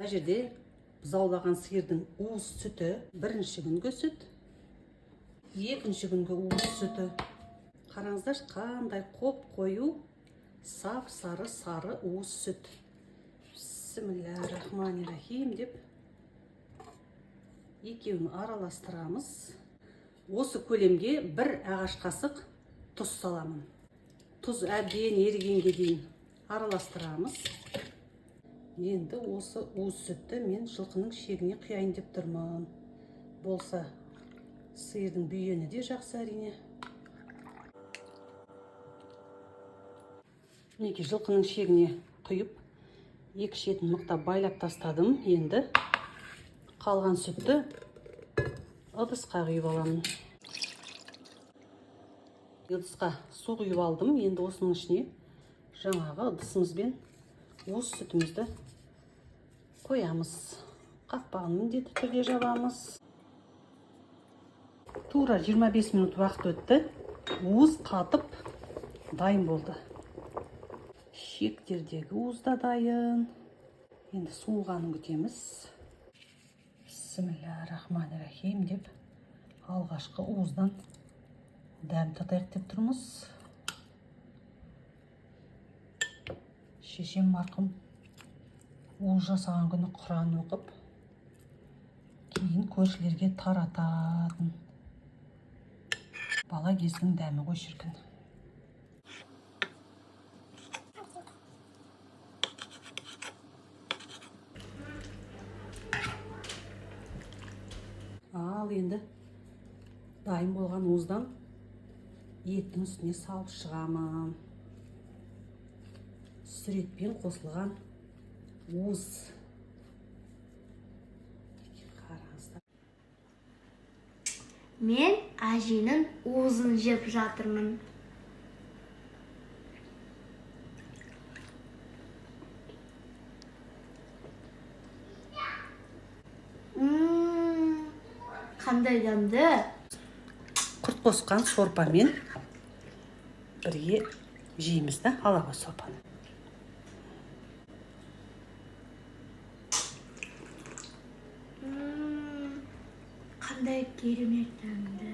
Мына жерде бұзаулаған сиырдың уыз сүті, бірінші күнгі сүт, екінші күнгі уыз сүті. Қараңыздаршы, қандай қоп қою, сап сары сары уыз сүт. Бісміллә рахмани рахим деп екеуін араластырамыз. Осы көлемге бір ағаш қасық тұз саламын. Тұз әбден ерігенге дейін араластырамыз. Енді осы уыз сүтті мен жылқының шегіне құяйын деп тұрмын. Болса, сиырдың бүйені де жақсы, әрине. Мінекей, жылқының шегіне құйып, екі шетін мықтап байлап тастадым. Енді қалған сүтті ыдысқа құйып аламын. Ыдысқа су құйып алдым. Енді осының ішіне жаңағы ыдысымызбен уыз сүтімізді қоямыз. Қақпағын міндетті түрде жабамыз. Тура 25 минут уақыт өтті. Уыз қатып дайын болды. Шектердегі уыз да дайын. Енді суығанын күтеміз. Бісміллә рахмани рахим деп алғашқы уыздан дәм татайық деп тұрмыз. Шешем марқұм уыз жасаған күні құран оқып, кейін көршілерге тарататын. Бала кездің дәмі ғой, шіркін. Ал енді дайын болған уыздан еттің үстіне салып шығамын. Сүретпен қосылған уыз. Қараңыздар. Мен әженің уызын жеп жатырмын. Қандай дәмді! Құрт қосқан сорпамен бірге жейміз да. Ала ғой сорпаны. Қандай керемет дәмді!